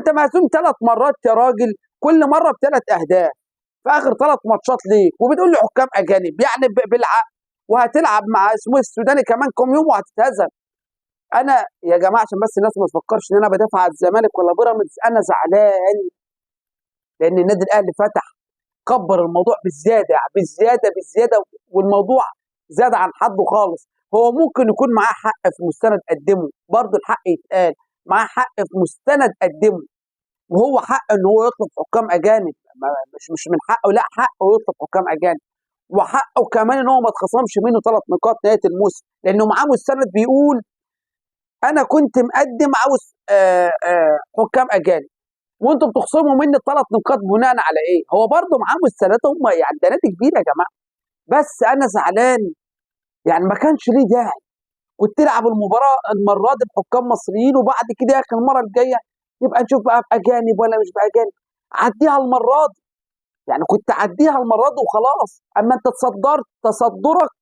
انت مهزوم 3 مرات يا راجل، كل مرة ب3 اهداف في اخر 3 ماتشات ليك، وبتقول لي حكام اجانب، يعني بالعقل، وهتلعب مع اسمه السوداني كمان كام يوم وهتتهزم. انا يا جماعة عشان بس الناس ما تفكرش ان انا بدافع على الزمالك ولا بيراميدز، انا زعلان لان النادي الاهلي فتح كبر الموضوع بالزيادة بالزيادة بالزيادة، والموضوع زاد عن حده خالص. هو ممكن يكون معاه حق في مستند قدمه، برضه الحق يتقال، معاه حق في مستند قدمه، وهو حق ان هو يطلب حكام اجانب، مش من حقه، لا حقه يطلب حكام اجانب، وحقه كمان ان هو ما اتخصمش منه 3 نقاط نهاية الموسم، لانه معاه مستند بيقول انا كنت مقدم عاوز حكام اجانب، وانتم بتخصموا مني ال3 نقاط بناء على ايه؟ هو برضه معاه مستندات، هم يعني ده نادي كبير يا جماعة. بس انا زعلان، يعني ما كانش ليه داعي، كنت تلعب المباراة المرة دي بحكام مصريين، وبعد كده يا اخي المرة الجاية يبقى نشوف بقى باجانب ولا مش باجانب، عديها المرة دي، يعني كنت عديها المرة دي وخلاص. اما انت تصدرت، تصدرك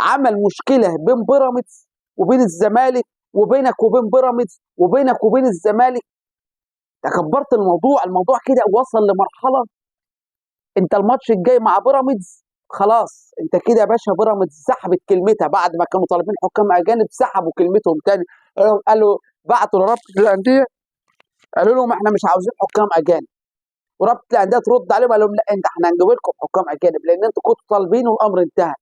عمل مشكلة بين بيراميدز وبين الزمالك، وبينك وبين بيراميدز وبينك وبين الزمالك، تكبرت الموضوع، الموضوع كده وصل لمرحلة انت الماتش الجاي مع بيراميدز خلاص انت كده يا باشا، بيراميدز سحبت كلمتها بعد ما كانوا طالبين حكام اجانب، سحبوا كلمتهم تاني، قالوا بعتوا لرابطه الاندية قالوا لهم احنا مش عاوزين حكام اجانب، ورابطه الاندية ترد عليهم قالوا لهم لا انت احنا هنجيب لكم حكام اجانب لان انتوا كنتوا طالبين والامر انتهى.